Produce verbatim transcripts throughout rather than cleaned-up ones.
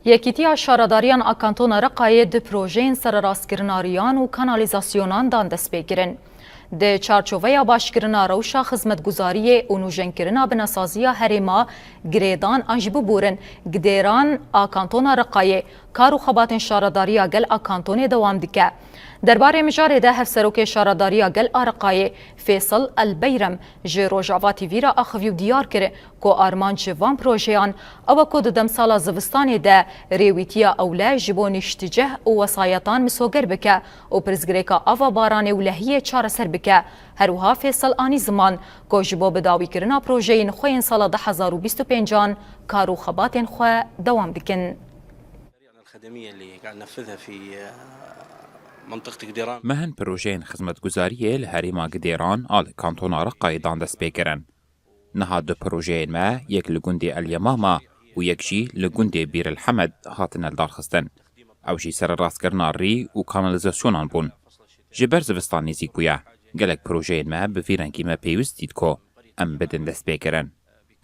Yekîtiya Şaredariyan a Kantona Reqayê du projeyên sererastkirina riyan û kanalîzasyonan dan destpêkirin. Di çarçoveya başkirina rewşa xizmetguzariyê û nûjenkirina binesaziya herêma girêdan an jî bibûrin gidêran a Kantona Reqayê, kar û xebatên Şaredariya Gel a Kantonê dewam dike. Derbarê mijarê de Hevserokê Şaredariya Gel a Reqayê Fêsal El Beyrem ji Rojava T V re axivî û diyar kir ku armanc ji van projeyan ew e ku di demsala zivistanê de rêwîtiya ewle ji bo niştceh û wesayetan misoger bike û pirsgirêka ava baranê û lehiyê çareser bike. Her wiha Fêsal anî ziman ku ji bo bidawîkirina projeyên xwe yên sala du hezar û bîst û pêncan kar û xebatên xwe dewam dikin. الخدمية اللي قاعد ننفذها في منطقة قديران. Me hin projeyên xizmetguzariyê li herêma Gidêran a li Kantona Reqayê dan destpêkirin. Niha du projeyên me, yek li gundê El Yemama û yek jî li gundê Bîr El Hemed, hatine lidarxistin. Ew jî sererastkirina rî û kanalîzasyonan bûn. Ji ber zivistan nêzîk bûye, gelek projeyên me bi vî rengî me pêwîst dît ku em bidin destpêkirin.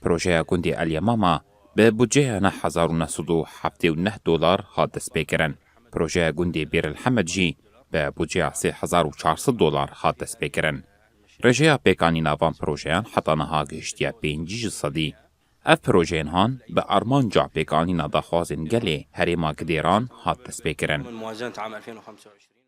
Projeya gundê El Yemama bi budceya neh hezar û neh sed û heftê û neh dolar hat destpêkirin. Projeya gundê Bîr El Hemed jî bi budceya sê hezar û çar sed dolar hat destpêkirin. Rêjeya pêkanîna van projeyan heta niha gihiştiye pêncî ji sedî. Ev projeyên han bi armanca pêkanîna daxwazên gelê herêma Gidêran hat destpêkirin. من موازنة عام ألفين وخمسة وعشرين.